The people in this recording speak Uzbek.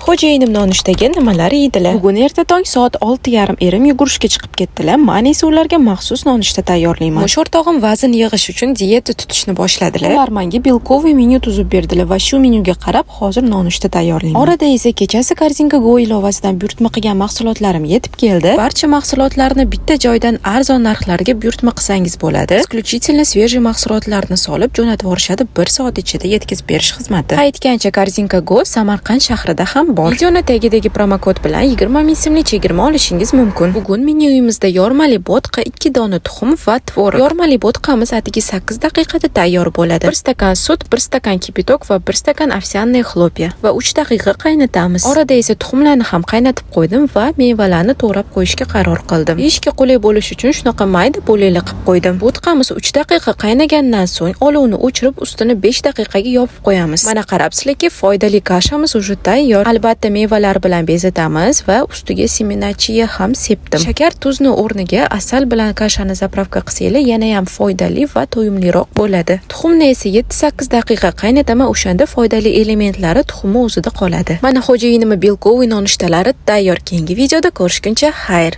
Xo'jayinim nonushtaga nimalar yeydilar? Bugun erta tong soat 6:30 erim yugurishga chiqib ketdilar. Man esa ularga maxsus nonushta tayyorlayman. Mush o'rtog'im vazn yig'ish uchun diyeta tutishni boshladilar. Ular menga белковый menyu tuzib berdilar va shu menyuga qarab hozir nonushta tayyorlayman. Orada esa kechasi Korzinka Go ilovasidan buyurtma qilgan mahsulotlarim yetib keldi. Barcha mahsulotlarni bitta joydan arzon narxlarga buyurtma qilsangiz bo'ladi. Исключительно свежий mahsulotlarni solib jo'natib yuborishadi, 1 soat ichida yetkazib berish xizmati. Aytgancha, Korzinka Go Samarqand shahrida ham bor. Videoni tagidagi promokod bilan 20 ming so'mlik chegirma olishingiz mumkin. Bugun menyuimizda yormali bo'tqa, 2 dona tuxum va tvorog. Yormali bo'tqamiz atigi 8 daqiqada tayyor bo'ladi. 1 stakan sut, 1 stakan кипяток va 1 stakan овсяные хлопья va 3 daqiqa qaynatamiz. Orada esa tuxumlarni ham qaynatib qo'ydim va mevalarni to'g'rab qo'yishga qaror qildim. Yeyishga qulay bo'lishi uchun shunaqa mayda bo'laklar qilib qo'ydim. Bo'tqamiz 3 daqiqa qaynagandan so'ng olovni o'chirib, ustini 5 daqiqaga yopib qo'yamiz. Mana qarabsizlarki, foydali каша miz уже tayyor. Albatta mevalar bilan bezatamiz va ustiga семена чиа ham sepdim. Shakar, tuzni o'rniga asal bilan каша ni заправка qilsanglar, yana ham foydali va to'yimliroq bo'ladi. Tuxumni esa 7-8 daqiqa qaynataman, o'shanda foydali elementlari tuxumni o'zida qoladi. Mana xo'jayinimni белковый nonushtalari tayyor. Keyingi videoda ko'rishguncha xayr.